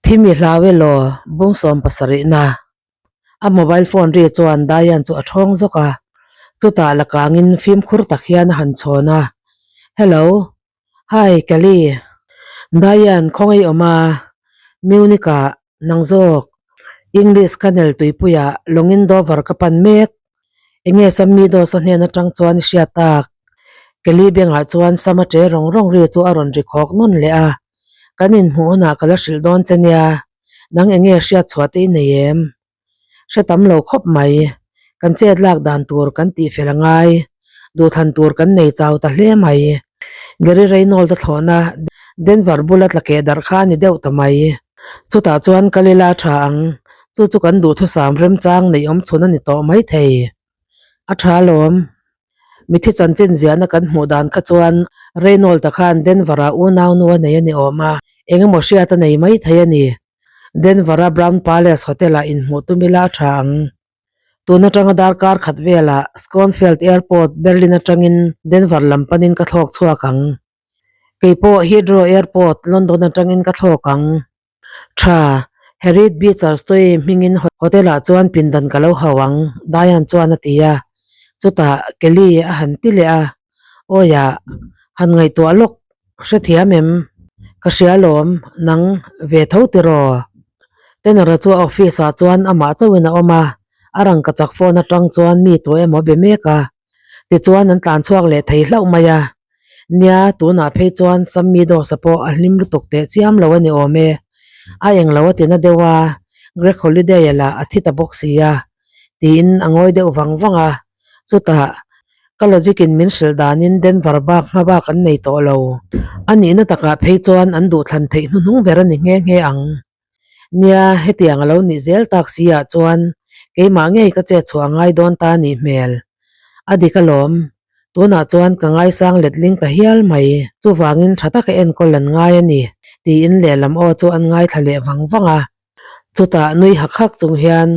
Thim i hlau elaw bung 70 na. A mobile phone ri chuan Diane chu a thawng zawk a, chutah la kangin fimkhur tak hian a han chhawn a, Hello, hi Kelly, Diane khawngaih awm a, Munich ah nang zawk, English Canal tuipuiah lawngin Dover ka pan mek, enge Sammy Dawsa hnen atang chuan i hriat tak? Kelly bengah chuan Sama ṭe rawng rawng ri chu a rawn ri khawk nawn leh a, kan inhmuh hunah ka la hrilh dawn che nia. Nang enge hriat chhuah te i nei em? Hre tam lo khawp mai. Kan chet lak dan tur kan tih fel a ngai. Duhthlan tur kan nei chau ta hle mai. Gary Reynolds a thlawhna Denver bula tla keh darh kha a ni deuh ta mai. Chutah chuan kal ila tha ang. Chu chu kan duhthusam remchang neih awm chhun a ni tawh mai thei. A tha alawm. Mithi chanchin ziahna kan hmuh dan kha chuan Reynolds-a khan Denver-ah unaunu a nei a ni awm a, eng emaw hriat a nei mai thei a ni. Denver-a Brown Palace Hotel-ah inhmuh tum ila a tha ang. Tun atanga darkar khat velah Schoenfeld Airport, Berlin atangin Denver lam panin ka thlawk chhuak ang. Kei pawh Heathrow Airport, London atangin ka thlawk ang. Tha, Harriet Beecher Stowe hmingin hotel-ah chuan pindan ka lo hau ang, Diane chuan a ti a. Chutah Kelly a han ti leh a, Awiah, han ngaihtuah lawk, hrethiam em? Ka hria alawm, nang ve tho tiraw? Tenor-a chu a office-ah chuan amah chauhin a awm a, a rangkachak phone atang chuan mi tawh emaw a be mek a. Tichuan an tlan chhuak leh thei hlauh mai a, nia tunah phei chuan Sammy Dawsa pawh a hlim lutuk teh chiam lo a ni awm e. A englo a tina deuh a, Greg Holiday-a lah a thi ta bawk si a, tiin a ngawi deuh vang vang a. Chutah, ka logic in min hrilh danin Denver bak hma bak an nei tawh lo. A nihna takah phei chuan an duhthlan theih hnuhnung ber a ni nghe nghe ang. Nia, hetiang a lo nih zel tak si ah chuan keimah ngei ka chet chhuah a ngai dawn ta a nih hmel. A dik alawm, tunah chuan ka ngaisang letling ta hial mai. Chuvangin tha taka enkawl an ngai a ni, tiin lehlam aw chu an ngaithla leh vang vang a. Chutah nui hak hak chung hian,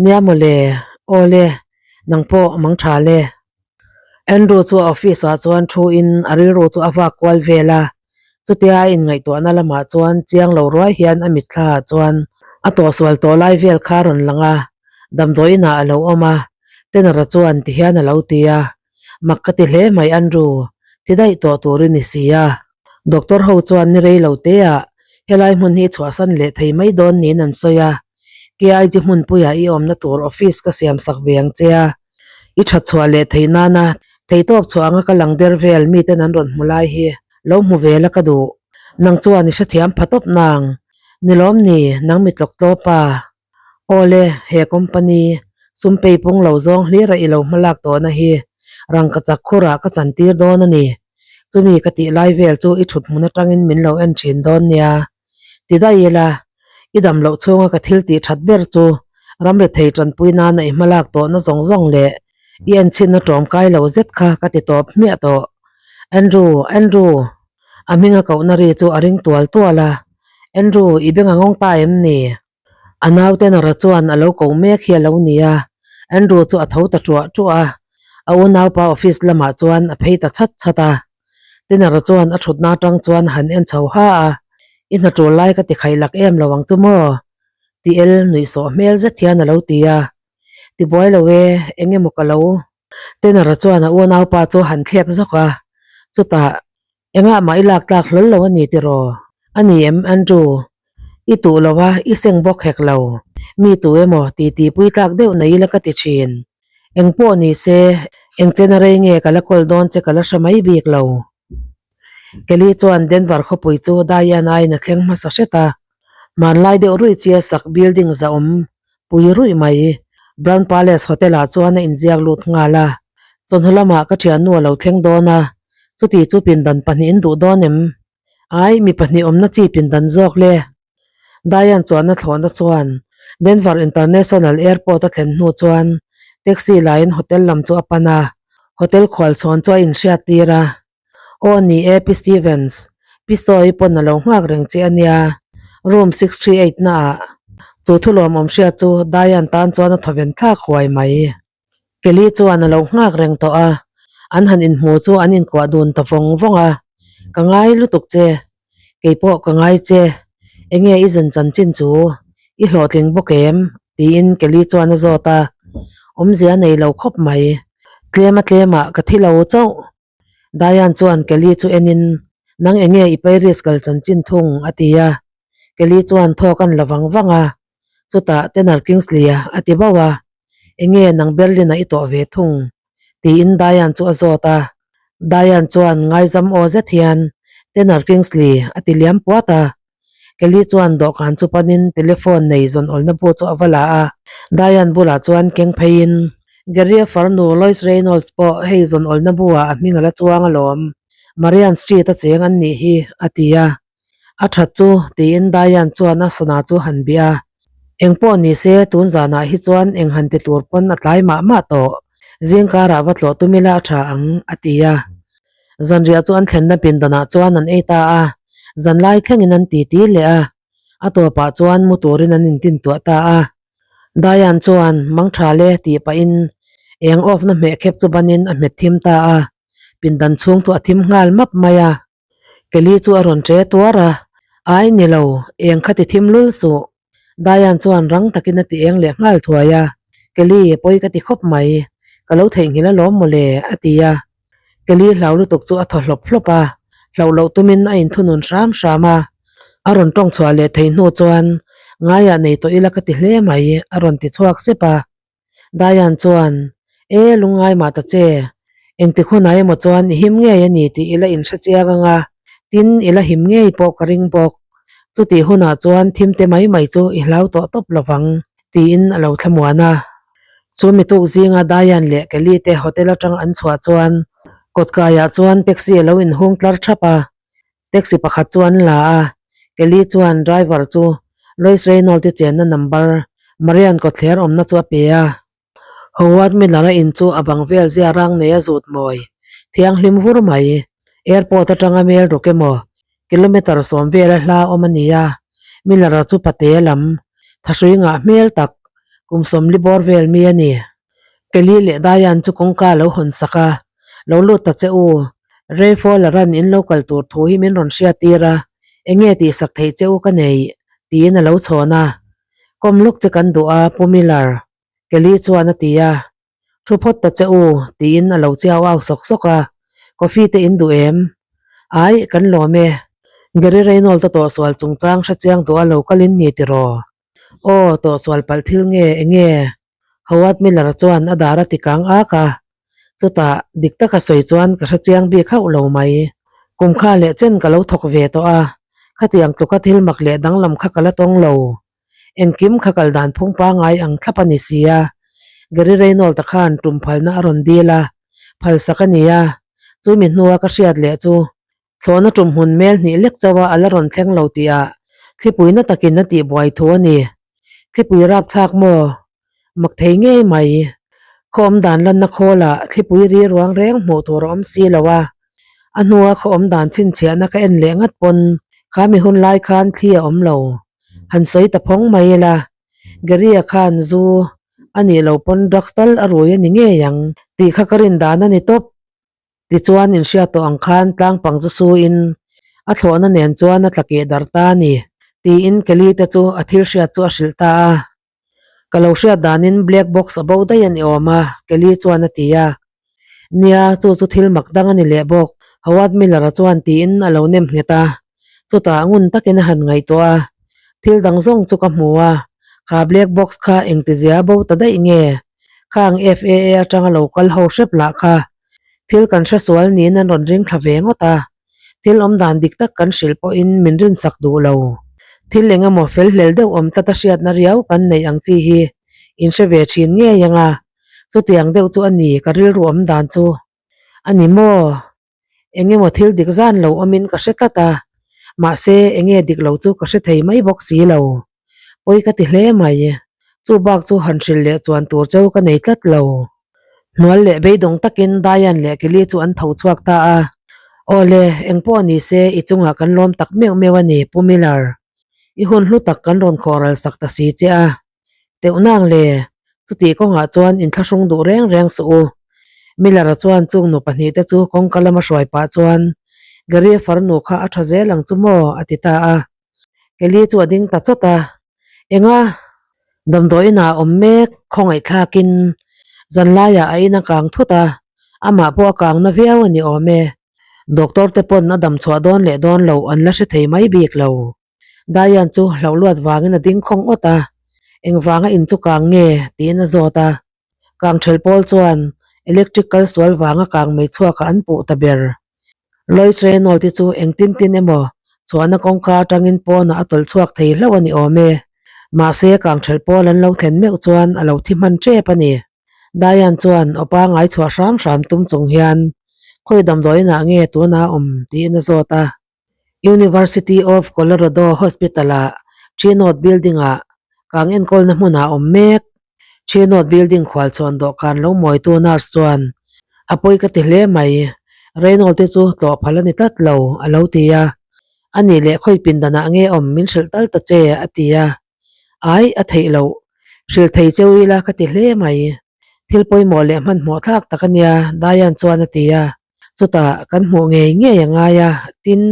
Nia mawle, aw le, nang pawh mang tha le. Andrew chu a office ah chuan thu in a rilru chu a vak kual vel a, chutia a inngaihtuahna lamah chuan chiang lo ruai hian a mitthla ah chuan a tawhsual tawh lai vel kha a rawn lang a, damdawi inah a lo awm a, Tenor-a chuan ti hian a lo ti a, Mak ka ti hle mai Andrew, ti daih tawh tur i ni si a. Doctor ho chuan ni rei lo te ah helai hmun hi chhuahsan leh thei mai dawn niin an sawi a, KIG hmunpuiah i awmna tur office ka siam sak ve ang che a, I that chhuah leh thei nana theitawp chhuah anga ka lang der vel miten an rawn hmu lai hi lo hmu ve la ka duh. Nang chuan i hrethiam pha tawp nang. Ni lawm ni, nang mi tlawk tlawp a. Awle, he company sum pei pung lo zawng hlira i lo hma lak tawhna hi rangkachak khurah ka chantir dawn a ni. Chumi ka tih lai vel chu i thut hmun atangin min lo en thin dawn nia. Ti daih ila, i dam loh chhunga ka thil tih that ber chu ramri thei tanpui nana i hmalak tawhna zawng zawng leh i enchhinna tawmkai lo zet kha ka ti tawp hmiah tawh. Andrew, Andrew! A hminga kohna ri chu a ring tual tual a. Andrew, i beng a ngawng ta em ni? A naute Nora chuan a lo ko mek hi a lo ni a, Andrew chu a tho ta ṭuah ṭuah a, a unaupa office lamah chuan a phei ta chhat chhat a. Tenor chuan a thutna atang chuan a han en chho ha a, I hna ṭul lai ka ti khaih lak em lo ang chu maw? Ti el nuih sawh hmel zet hian a lo ti a. Ti buai lo e, eng emaw ka lo. Tenor chuan a unaupa chu a han thlek zawk a, chutah, Engah mah i lak tlak hlawl lo a ni tiraw? A ni em Andrew? I tuh lo a, i seng bawk hek lo. Mi tu emaw ti ti pui tlak deuh nei ila ka ti thin. Eng pawh ni se, eng chena rei nge ka la kawl dawn che ka la hre mai bik lo. Kelly chuan Denver khawpui chu Diana in a thleng hmasa hret a. Hmanlai deuh ruih chia sak building zahawm pui ruih mai. Brown Palace Hotel ah chuan a inziak lut nghal a. Chawhnu lamah ka thiannu a lo thleng dawn a, chuti chu pindan pahnihin duh dawn em? Ai, mi pahnih awmna chi pindan zawk le. Diane chuanna thlawhna chuan Denver International Airport a thlen hnu chuan taxi laiin hotel lam chu a pan a, hotel khualchhawn chu a inhriat tir a. Aw ni e Pi Stevens, Pi Sawi pawn a lo nghak reng che a nia, room 638 naah. Chu thulawmawm hriat chu Diane tan chuan a thawven thlak huai mai. Kelly chuan a lo nghak reng tawh a, an han inhmu chu an inkuah dun ta vawng vawng a, Ka ngai lutuk che, keipawh ka ngai che. Enge i zan chanchin chu? I hlawhtling bawk em? tiin Kelly chuan a zawt a. Awmzia nei lo khawp mai. Tlem a tlemah ka thi lo chauh. Diane chuan Kelly chu enin, Nang enge i Paris kal chanchin thung? a ti a. Kelly chuan thawk an la vang vang a. Chutah Tanner Kingsley-a a ti bauh a. Enge nang Berlin-ah i tawh ve thung? tiin Diane chu a zawt a. Diane chuan ngaizam aw zet hian, Tanner Kingsley a ti liam puat a. Kelly chuan dawhkan chu panin telephone nei zawn awlna bu chu a va la a. Diane bulah chuan keng pheiin, Gary-a farnu Lois Reynolds pawh hei zawn awlna bu-ah a hming a la chuang alawm. Marian Street-a cheng an nih hi, a ti a. A that chu, tiin Diane chuan a sana chu han bih a. Eng pawh ni se, tun zanah hi chuan eng han ti tur pawn a tlai mah mah tawh. Zingkarah va tlawh tum ila a tha ang, a ti a. Zanriah chu an thlenna pindanah chuan an ei ta a, zanlai thlengin an titi leh a. A tawpah chuan mu turin an intintuah ta a. Diane chuan mang tha le tih pahin eng off na hmeh khep chu banin a hmet thim ta a. Pindan chhung chu a thim nghal map mai a. Kelly chu a rawn ṭe tuar a, Ai ni lo, eng kha ti thim lul suh. Diane chuan rang takin a ti eng leh nghal thuai a, Kelly, pawi ka ti khawp mai, ka lo theihnghilh alawm mawle, a ti a. Kelly hlau lutuk chu a thaw hlawp hlawp a, hlauh loh tumin a inthunun hram hram a. A rawn tawng chhuah leh thei hnu chuan, Ngaiah nei tawh ila ka ti hle mai, a rawn ti chhuak sep a. Diane chuan, E, lungngai mah ta che. Engtik hunah emaw chuan i him ngei a ni tih i la inhre chiang ang a, tin i la him ngei pawh ka ring bawk. Chutih hunah chuan thim te mai mai chu i hlau tawh tawp lo vang, tiin a lo thlamuan a. Chu mituk zinga Diane leh Kelly te hotel atang an chhuah chuan kawtkaiah chuan taxi a lo inhung tlar thap a. Taxi pakhat chu an la a, Kelly chuan driver chu Lois Reynolds-i chenna number Marian kawtthler awmna chu a pe a. Howard Miller-a in chu a bang vel zia rang nei a zut mawi thianghlim vur mai. Airport atanga mel ruk emaw kilometre sawm vela hla awm a ni a, Miller-a chu pate lam thahrui ngah hmel tak kum sawmli bawr vel mi a ni. Kelly leh Diane chu kawngka lo hawn sak a, Lo lut ta che u, Ray Fowler-a'n in lo kal tur thu hi min rawn hriat tir a, enge tihsak theih che u ka nei? tiin a lo chhawn a. Kawm lawk che kan duh a, Pu Miller, Kelly chuan a ti a. Thu phawt ta che u, tiin a lo chiau au sawk sawk a. Coffee te in duh em? Ai, kan lawm e. Gary Reynolds-a tawhsual chungchang hrechiang duh a lo kalin ni tiraw? Aw, tawhsual palh thil nge enge? Howard Miller chuan a dar a ti kang ak a, chutah dik taka sawi chuan ka hre chiang bik hauh lo mai. Kum kha leh chen ka lo thawk ve tawh a, khatiang tluka thil mak leh danglam kha ka la tawng lo. Engkim kha kal dan phung pangai ang thlap a ni si a, Gary Reynolds-a khan tum phalna a rawn dil a, phalsak a ni a, chumi hnua ka hriat leh chu Thlawhna tum hmun mel hnih lek chauha a la rawn thleng lo tihah thlipuina takin a tihbuai thu a ni. Thlipui rapthlak maw? Mak thei ngei mai. Khaw awm dan lanna khawlah thlipui ri ruang reng hmuh tur a awm si lo a. A hnua khaw awm dan chhinchhiahna ka en leh ngat pawn kha mi hun lai khan thli a awm lo. Han sawi ta phawng mai ila. Gary-a khan zu a nih lo pawn drugs tal a rui a ni ngei ang tih kha ka rin dan a ni tawp. Tichuan inhriat tawh ang khan tlangpang chu suin a thlawhna nen chuan a tla keh dar ta a ni, tiin Kelly te chu a thil hriat chu a hrilh ta a. Ka lo hriat danin black box a bo daih a ni awm a, Kelly chuan a ti a. Nia, chu chu thil mak dang a ni leh bawk, Howard Miller-a chuan tiin a lo nem nghet a. Chutah ngun takin a han ngaihtuah a, Thil dang zawng chu ka hmu a, kha black box kha engtizia bo ta daih nge? Khang FAA atanga lo kal ho hrep lah kha thil kan hre sual niin an rawn ring thla ve ngawt a, thil awm dan dik tak kan hrilh pawhin min rinsak duh lo. Thil eng emaw fel hlel deuh awm tlat a hriatna riau kan neih ang chi hi in hre ve thin ngei ang a, chutiang deuh chu a ni ka rilru awm dan chu a ni maw? Eng emaw thil dik zan lo awmin ka hre tlat a, mahse eng nge dik lo chu ka hre thei mai bawk si lo. Pawi ka ti hle mai. Chu bak chu han hrilh leh chuan tur cheu ka nei tlat lo. Hnual leh beidawng takin Diane leh Kelly chu an tho chhuak ta a. Awle, eng pawh ni se i chungah kan lawm tak meuh meuh a ni, Pu Miller. I hun hlu tak kan rawn khawhral sak ta si che a. Teuh nang le, chutih kawngah chuan inthlahrung duh reng reng suh u. Miller-a chuan chung nu pahnihte chu kawngka lama hruai pah chuan, Gary-a farnu kha a tha zel ang chu maw? a ti ta a. Kelly chu a ding ta chawt a, Enga? Damdawiin ah awm mek khawngaihthlakin zanlaiah a in a kang thut a, amah pawh a kang na viau a ni awm e. Doctor te pawn a dam chhuah dawn leh dawn loh an la hre thei mai bik lo. Diane chu hlauh luat vangin a ding khawng awt a, Engvanga in chu kang nge? tiin a zawt a. Kang ṭhelh pawl chuan electric kal sual vanga kang mei chhuakah an puh ta ber. Lois Reynolds-i chu engtin tin emaw chhuahna kawngka atangin pawnah a tawlh chhuak thei hlauh a ni awm e. Mahse, kang ṭhelh pawl an lo thlen meuh chuan a lo thi hman ṭep a ni. Diane chuan aw pangai chhuah hram hram tum chung hian, Khawi damdawiinah nge tunah a awm? tiin a zawt a. University of Colorado Hospital-ah Chinote Building-ah kang enkawlna hmunah a awm mek. Chinote Building khualchhawn dawhkan lo mawitu nurse chuan, A pawi ka ti hle mai, Reynolds te chu tlawh phal a ni tlat lo, a lo ti a. A nih leh khawi pindanah nge awm min hrilh tal ta che, a ti a. Ai, a theih loh. Hrilh thei cheu ila ka ti hle mai. Thil pawimawh leh hmanhmawh thlak tak a nia, Diane chuan a ti a. Chutah kan hmuh ngei ngei a ngai a, tin,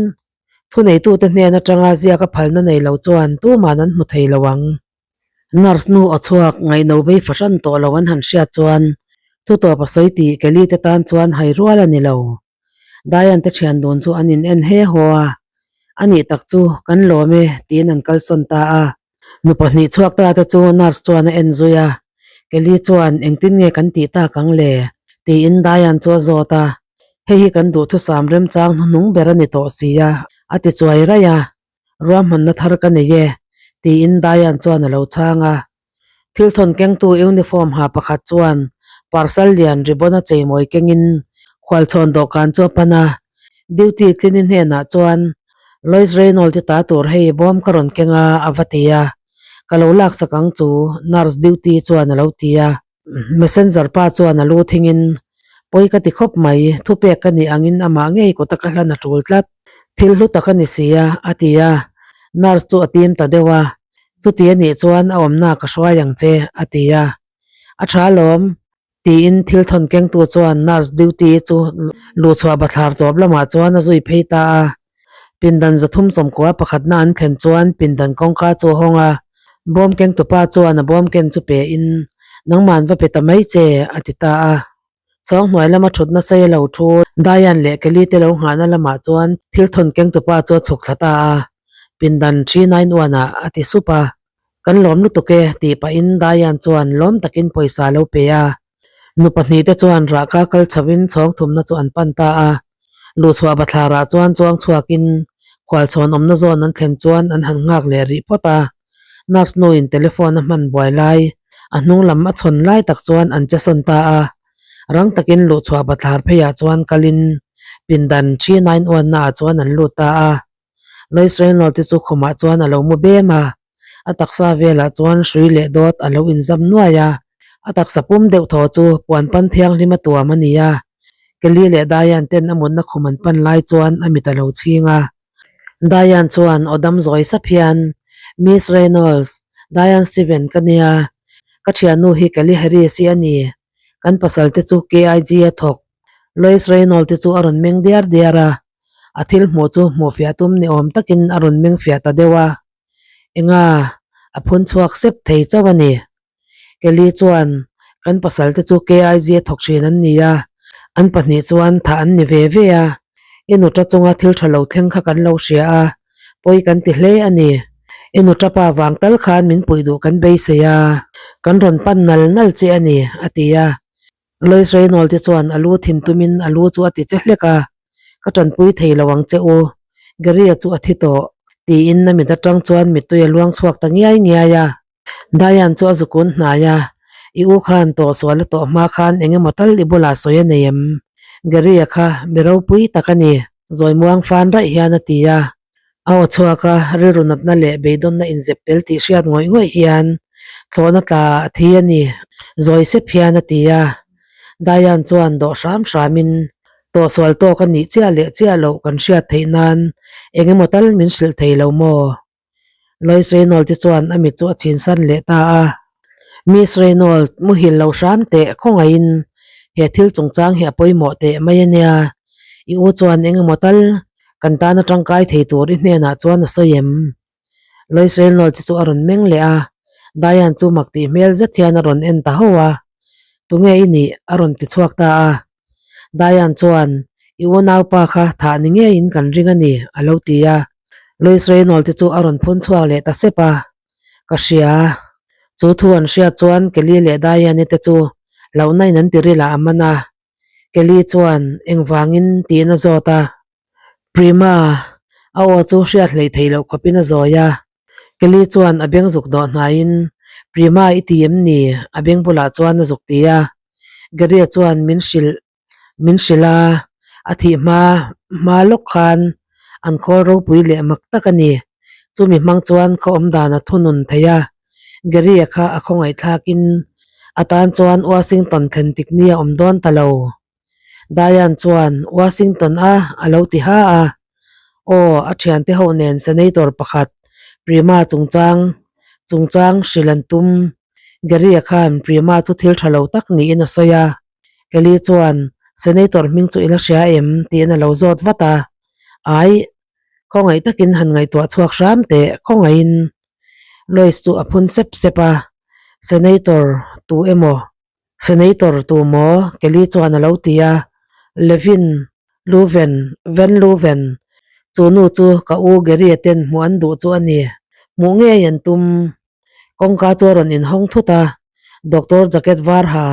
thuneitute hnen atanga ziak a phalna nei lo chuan tuman an hmu thei lo ang. Nurse nu aw chhuak ngaihno bei fahran tawh lo an han hriat chuan thutawp a sawi tih Kelly te tan chuan hai rual a ni lo. Diane te thian dun chu an in en he haw a, a nih tak chu kan lawm e tiin an kalsawn ta a. Nu pahnih chhuak ta te chu nurse chuan a en zui a, Kelly chuan engtin nge kan tih tak ang le? tiin Diane chu a zawt a, hei hi kan duhthusam remchang hnuhnung ber a ni tawh si a, a ti chuai raih a, ruahmanna thar ka nei e tiin Diane chuan a lo chhang a. Thil thawn kengtu uniform ha pakhat chuan parcel lian ribbon a cheimawi kengin khualchhawn dawhkan chu a pan a, duty tlini hnenah chuan Lois Reynolds i ta tur hei bawm ka rawn keng a a va ti a, ka lo laksak ang chu nurse duty chuan a lo ti a. Messenger pa chuan a lu thingin, Pawi ka ti khawp mai, thupek ka nih angin amah ngei kawta ka hlan a tul tlat. Thil hlu tak a ni si a, a ti a. Nurse chu a tim ta deuh a, Chuti a nih chuan a awmna ka hruai ang che, a ti a. A tha alawm, tiin thil thawn kengtu chuan nurse duty chu luhchhuah bathlar tawp lamah chuan a zui phei ta a. Pindan zathum sawmkua pakhatna an thlen chuan pindan kawngka chu a hawng a, bawm kengtupa chuan a bawm ken chu pe in, Nangman va pe ta mai che, a ti ta a. Chhawng hnuai lama thutna sei a lo thu. Diane leh Kelly te lo nghahna lamah chuan thil thawn kengtupa chu a chhuk thla ta a, pindan 391 ah a ti sup a. Kan lawm lutuk e, tih pahin Diane chuan lawm takin pawisa a lo pe a. Nu pahnihte chuan rahka kal chhoin chhawng thumna chu an pan ta a. Luhchhuah bathlarah chuan chuang chhuakin khualchhawn awmna zawn an thlen chuan an han nghak leh rih phawt a. Nurse nuin telephone a hman buai lai, a hnung lam a chhawn lai tak chuan an che sawn ta a. Rang takin luhchhuah bathlar pheiah chuan kalin pindan 391 naah chuan an lut ta a. Lois Reynolds te chu khumah chuan a lo mu bem a, a taksa velah chuan hrui leh dawt a lo inzam nuai a, a taksa pum deuh thaw chu puan pan thianghlim a tuam a ni a. Kelly leh Diane ten a mutna khum an pan lai chuan a mit a lo chhing a. Diane chuan aw dam zawi sap hian, Miss Reynolds, Diane Steven ka nia, ka thiannu hi Kelly Harris i a ni, kan pasal te chu KIG a thawk. Lois Reynolds te chu a rawn meng diar diar a, A thil hmuh chu hmuh fiah tum ni awm takin a rawn meng fiah ta deuh a, Enga, a phun chhuak sep thei chauh a ni. Kelly chuan, Kan pasal te chu KIG a thawk thin an ni a, an pahnih chuan thah an ni ve ve a, i nuta chunga thil tha lo thleng kha kan lo hria a, pawi kan ti hle a ni. I nuta pa vang tal khan min puih duh kan beisei a, kan rawn pan nal nal che a ni, a ti a. Lois Reynolds te chuan a lu thin tumin a lu chu a ti che hlek a, Ka tanpui thei lo ang che u, Gary-a chu a thi tawh, tiin a mit atang chuan mittui a luang chhuak ta ngiai ngiai a. Diane chu a zukun hnai a, I u khan tawhsual a tawh hma khan eng emaw tal i bulah sawi a nei em? Gary-a kha mi ropui tak a ni, zawi muang fan raih hian a ti a. A aw chhuak a, rilru natna leh beidawnna inzep tel tih hriat ngawih ngawih hian thlawhna tla a thi a ni, zawi sep hian a ti a. Diane chuan dawh hram hramin tawhsual tawk a nih chiah leh chiah loh kan hriat theih nan eng emaw tal min hrilh thei lo maw? Lois Reynolds te chuan a mit chu a chhinsan leh ta a. Miss Reynolds, muhil lo hram teh khawngaihin he thil chungchang hi a pawimawh teh mai a nia. I u chuan eng emaw tal kan tana tangkai thei tur i hnenah chuan a sawi em? Lois Reynolds chu a rawn meng leh a, Diane chu mak tih hmel zet hian a rawn en ta ho a. Tunge i nih? a rawn ti chhuak ta a. Diane chuan, I unaupa kha thah ni ngeiin kan ring a ni, a lo ti a. Lois Reynolds chu a rawn phun chhuak leh ta sep a. Ka hria. Chu thu an hriat chuan Kelly leh Diane-i te chu lohna in an ti ril ah a man a. Kelly chuan engvangin tiin a zawt a. Prima, a aw chu hriat hleih theih loh khawpin a zawi a. Kelly chuan a beng zuk dawh hnaiin, Prima i ti em ni? A beng bulah chuan a zuk ti a. Gary-a chuan min hrilh min hrilh a, a thih hma hma lawk khan an khawl ropui leh mak tak a ni. Chumi hmang chuan khaw awm dan a thunun thei a, Gary-a kha a khawngaihthlakin a tan chuan Washington thlen tik ni a awm dawn ta lo. Diane chuan Washington a a lo ti ha a, Aw, a thiante ho nen Senator pakhat Prima chungchang chungchang hrilh an tum. Gary-a khan Prima chu thil tha lo tak niin a sawi a. Kelly chuan, Senator hming chu i la hria em? tiin a lo zawt vat a. Ai, khawngaih takin han ngaihtuah chhuak hram teh, khawngaihin. Lois chu a phun sep sep a, Senator tu emaw? Senator tu maw? Kelly chuan a lo ti a. Levin, Luven, Van Luven, chu nu chu ka u Gary-a ten hmuh an duh chu a ni. Hmuh ngei an tum. Kawngka chu a rawn inhawng thut a, Doctor jacket var ha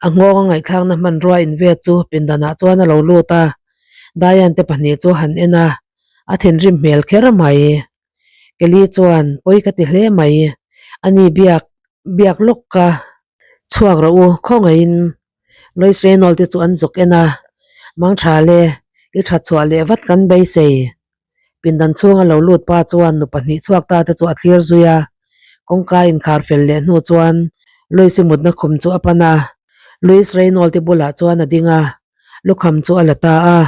a nghawng a ngaihthlakna hmanrua invet chu pindanah chuan a lo lut a, Diane te pahnih chu a han en a, a thinrim hmel kher mai. Kelly chuan pawi ka ti hle mai, ani biak biak lawk ka chhuak rawh u khawngaihin Lois Reynolds te chu an zawk en a, Mangtha le, i that chhuah leh vat kan beisei. Pindan chhunga lo lut pa chuan nu pahnih chhuak ta te chu a thlir zui a, kawngka inkhar fel leh hnu chuan Louis-i mutna khum chu a pan a, Louis Reynolds-i bulah chuan a ding a, lukham chu a la ta a.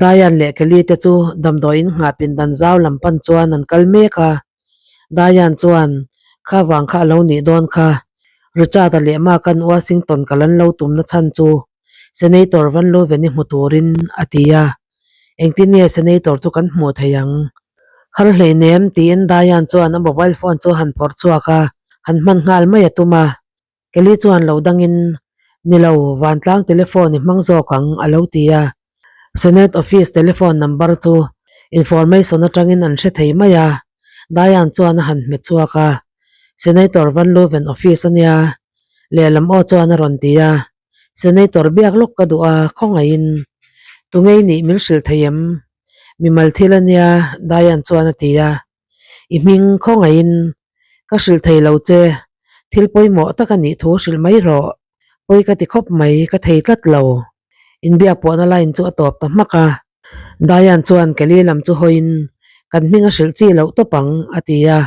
Diane leh Kelly te chu damdawiin nghah pindan zau lam pan chuan an kal mek a, Diane chuan kha vang kha a lo nih dawn kha, Richard-a leh Mark-a'n Washington kal an lo tumna chhan chu Senator Van Leuven-i hmu turin a ti a. Engtin nge Senator chu kan hmuh thei ang? Har hleinem tiin Diane chuan a mobile phone chu a han phawrh chhuak a, han hman nghal mai a tum a. Kelly chuan lo dangin, Ni lo, vantlang telephone i hmang zawk ang, a lo ti a. Senate office telephone number chu information atangin an hre thei mai a, Diane chuan a han hmet chhuak a. Senator Van Leuven office a nia, lehlam aw chuan a rawn ti a. Senator biak lawk ka duh a, khawngaihin. Tungei nih min hrilh thei em? Mimal thil a nia, Diane chuan a ti a. I hming khawngaihin ka hrilh thei lo che, thil pawimawh tak a nih thu hrilh mai rawh. Pawi ka ti khawp mai, ka thei tlat lo. Inbiak pawhna line chu a tawp ta hmak a. Diane chuan Kelly lam chu hawiin, Kan hming a hrilh chi loh tawp ang, a ti a.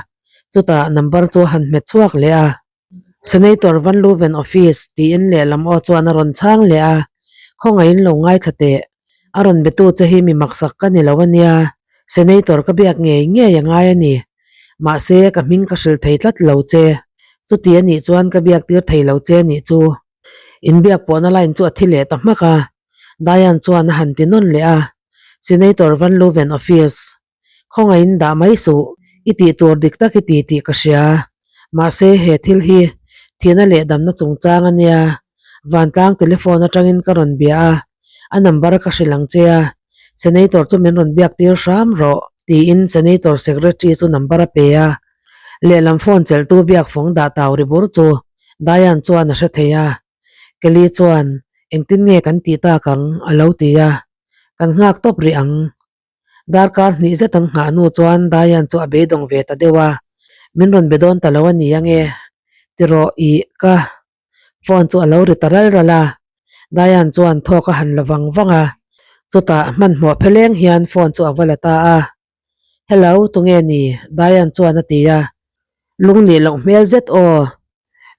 Chutah number chu a han hmet chhuak leh a. Senator Van Leuven office tiin lehlam aw chuan a rawn chhang leh a, Khawngaihin lo ngaithla teh. A rawn betu che hi mi maksak ka ni lo a nia, Senator ka biak ngei ngei a ngai a ni. Mahse, ka hming ka hrilh thei tlat lo che. Chuti a nih chuan ka biak tir thei lo che a nih chu. Inbiak pawhna line chu a thi leh ta hmak a, Diane chuan a han ti nawn leh a, Senator Van Leuven office. Khawngaihin dah mai suh, i tih tur dik tak i ti tih ka hria. Mahse, he thil hi thihna leh damna chungchang a nia. Vantlang telephone atangin ka rawn bia a, a number ka hrilh ang che a, Senator chu min rawn biak tir hram rawh, tiin Senator Secretary chu number a pe a. Lehlam phone chelhtu biak fawng dah tau ri bur chu Diane chuan a hre thei a. Kelly chuan, Engtin nge kan tih tak ang? a lo ti a. Kan nghak tawp rih ang. Darkar hnih zet an nghah hnu chuan Diane chu a beidawng ve ta deuh a, Min rawn be dawn ta lo a ni ange, tirawh ih ka phone chu a lo ri ta ral ral a. Diane chuan thawk a han la vang vang a, chutah hmanhmawh pheleng hian phone chu a va la ta a. Hello, tunge ni? Diane chuan a ti a. Lungnih loh hmel zet aw.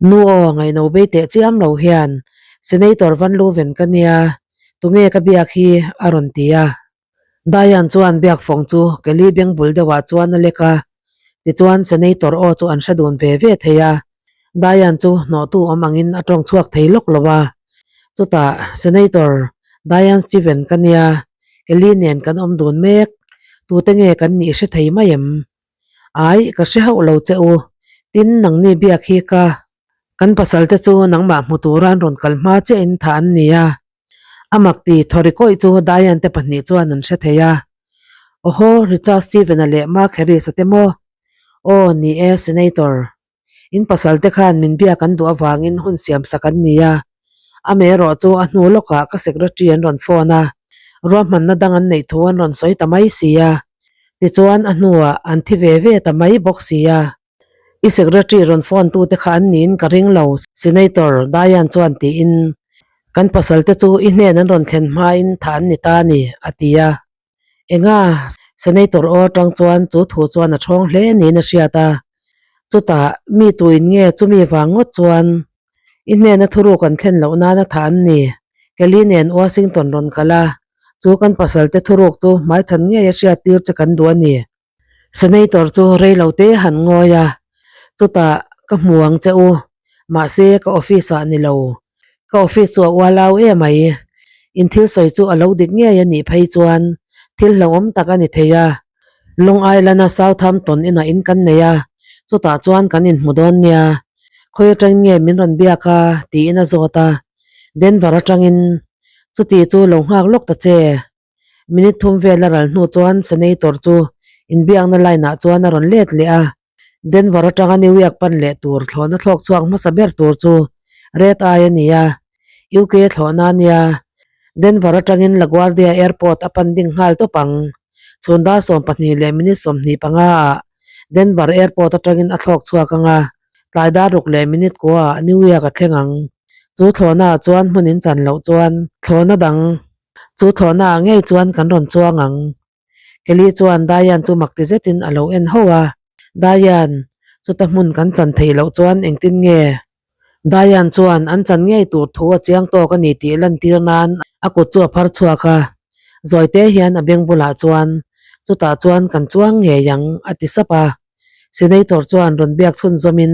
Nu aw, ngaihno bei teh chiam lo hian Senator Van Leuven ka nia, tunge ka biak hi? a rawn ti a. Diane chuan biak fawng chu Kelly beng bul deuhah chuan a lek a, tichuan Senator aw chu an hre dun ve ve thei a. Diane chu hnawhtu awm angin a tawng chhuak thei lawk lo a. Chutah, Senator Diane Steven ka nia, Kelly nen kan awm dun mek, tute nge kan nih hre thei mai em? Ai, ka hre hauh lo che u. Tin, nangni biak hi ka. Kan pasal te chu nangmah hmu tura an rawn kal hma chiahin thah an ni a. A mak ti thawri kawih chu Diane te pahnih chuan an hre thei a. Awhaw, Richard Steven-a leh Mark Harris-a te maw? Aw, ni e, Senator. In pasal te khan min biak an duh avangin hun siam sak an ni a. Amaherawh chu a hnu lawkah ka secretary an rawn phone a, ruahmanna dang an neih thu an rawn sawi ta mai si a. Tichuan a hnuah an thi ve ve ta mai bawk si a. I secretary rawn phone tute kha an niin ka ring lo, Senator Diane chuan tiin, Kan pasal te chu i hnen an rawn thlen hmain thah an ni ta a ni, a ti a. Enga? Senator aw atang chuan chu thu chuan a thawng hle niin a hriat a. Chutah, mi tuin nge chumi vang ngawt chuan i hnena thuruk an thlen loh nana thah an ni? Kelly nen Washington rawn kal a, chu kan pasal te thuruk chu hmaichhan ngei a hriat tir che kan duh a ni. Senator chu rei lo te han ngawi a, chutah ka hmu ang che u, mahse ka office ah ni lo, ka office chu a ual au em mai, in thil sawi chu a lo dik ngei a nih phei chuan thil hlauhawm tak a ni thei a, Long Island a Southampton inah in kan nei a, chutah chuan kan inhmu dawn nia, khawi atangin nge min rawn biak a tiin a zawt a, Denver atangin chuti chu lo nghak lawk ta che. Minute thum vel a ral hnu chuan Senator chu inbiakna line ah chuan a rawn let leh a. Denver atanga New York pan leh tur thlawhna thlawk chhuak hmasa ber tur chu Red Eye a ni a, UK thlawhna a nia. Denver atangin LaGuardia Airport a pan ding nghal tawp ang. Chhun dar 12 leh minute 25 ah Denver Airport atangin a thlawk chhuak ang a, tlai dar ruk leh minute kua ah New York a thleng ang. Chu thlawhna ah chuan hmun in chan loh chuan thlawhna dang Chu thlawhna ah ngei chuan kan rawn chuang ang. Kelly chuan Diane chu mak ti zetin a lo en ho a. Diane, chuta hmun kan chan theih loh chuan engtin nge? Diane chuan an chan ngei tur thu a chiang tawk a ni tih lantir nan a kut chu a phar chhuak a. Zawite hian a beng bulah chuan, Chutah chuan kan chuang ngei ang, a ti sap a. Senator chuan rawn biak chhunzawmin,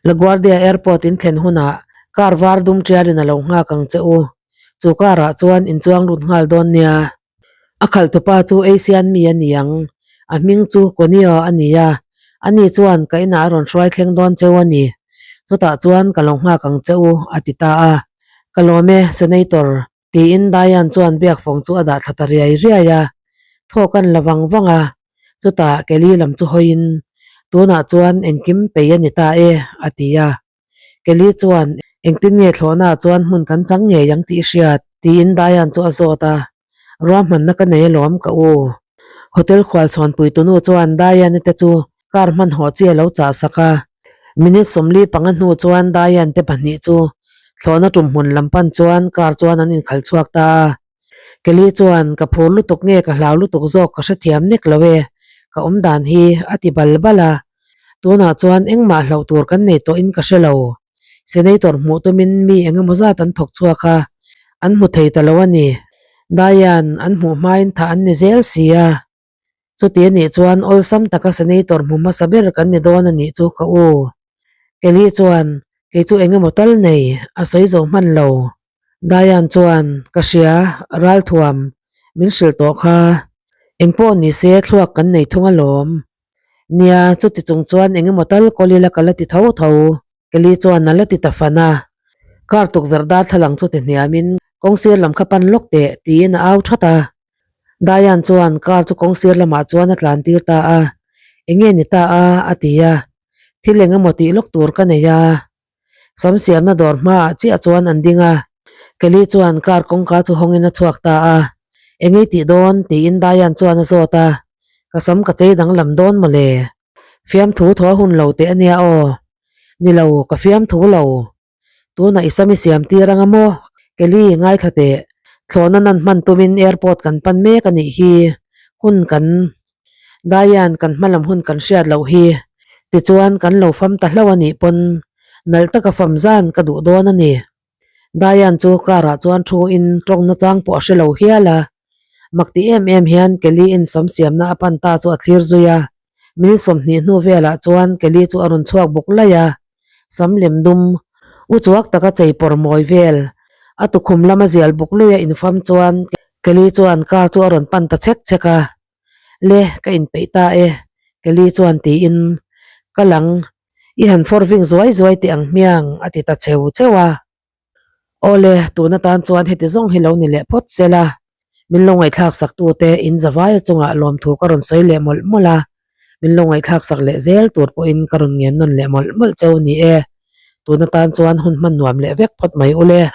LaGuardia Airport in thlen hunah car var dum tialin a lo nghak ang che u. Chu car ah chuan in chuang lut nghal dawn nia. A khalhtupa chu Asian mi a ni ang. A hming chu Konio a ni a. Ani chuan ka inah a rawn hruai thleng dawn cheu a ni. Chutah chuan ka lo nghak ang che u, a ti ta a. Ka lawm e, Senator, tiin Diane chuan biakfawng chu a dah thla ta riai riai a. Thawk an la vang vang a. Chutah Kelly lam chu hawiin, Tunah chuan engkim pei a ni ta e, a ti a. Kelly chuan, Engtin nge thlawhnaah chuan hmun kan chang ngei ang tih i hriat? tiin Diane chu a zawt a. Ruahmanna ka nei alawm ka u. Hotel khualchhawnpui tunu chuan Diane-i te chu car hmanhawh chi a lo chah sak a. Minute 45 hnu chuan Diane te pahnih chu thlawhna tum hmun lam pan chuan car chuan an inkhalh chhuak ta a. Kelly chuan, Ka phur lutuk nge ka hlau lutuk zawk ka hrethiam nek lo e, ka awm dan hi a ti bal bal a. Tunah chuan engmah hlauh tur kan nei tawhin ka hre lo. Senator hmuh tumin mi eng emaw zat an thawk chhuak a, an hmu thei ta lo a ni. Diane an hmuh hmain thah an ni zel si a. Chuti a nih chuan awlsam taka Senator hmu hmasa ber kan ni dawn a nih chu ka u. Kelly chuan, Kei chu eng emaw tal nei, a sawi zo hman lo. Diane chuan, Ka hria, ralthuam, min hrilh tawh kha. Engpawh ni se thluak kan nei thung alawm. Nia, chuti chung chuan eng emaw tal kawl ila ka la ti tho tho. Kelly chuan a la ti ta fan a. Car tukverh darthlalang chu ti hniamin kawngsir lam kha pan lawk teh tiin a au that a. Diane chuan car chu kawngsir lamah chuan a tlan tir ta a, Enge ni ta a? a ti a, Thil eng emaw tih lawk tur ka nei a. Sam siamna dawr hmaah chiah chuan an ding a, Kelly chuan car kawngka chu hawngin a chhuak ta a, Engei tih dawn? tiin Diane chuan a zawt a, Ka sam ka chei danglam dawn mawle. Fiamthu thaw a hun lo teh a nia aw. Ni lo, ka fiamthu lo. Tunah i sam i siam tir anga maw? Kelly, ngaithla teh. Thlawhna nan hman tumin airport kan pan mek a nih hi. Hun kan Diane, kan hmalam hun kan hriat loh hi. Tichuan, kan lo fam ta hlauh a nih pawn nalh taka fam zan ka duh dawn a ni. Diane chu car ah chuan thu in tawng nachang pawh a hre lo hial a. Mak ti em em hian Kelly in sam siamna a pan ta chu a thlir zui a. Minute 20 hnu velah chuan Kelly chu a rawn chhuak bawk laih a. Sam lem dum, u chuak taka chei pawr mawi vel, a tukhum lama zial bawk luia infam chuan Kelly chuan car chu a rawn pan ta chhek chhek a. Le, ka inpeih ta e. Kelly chuan tiin, Kal ang, i han fawr ving zuai zuai teh ang hmiang, a ti ta cheu cheu a. Awle, tun atan chuan heti zawng hi lo ni leh phawt se la, min lo ngaihthlak sak tute in zavaia chungah lawmthu ka rawn sawi leh mawlh mawlh a, min lo ngaihthlak sak leh zel tur pawhin ka rawn ngen nawn leh mawlh mawlh cheu ni e. Tun atan chuan hun hman nuam leh vek phawt mai ule.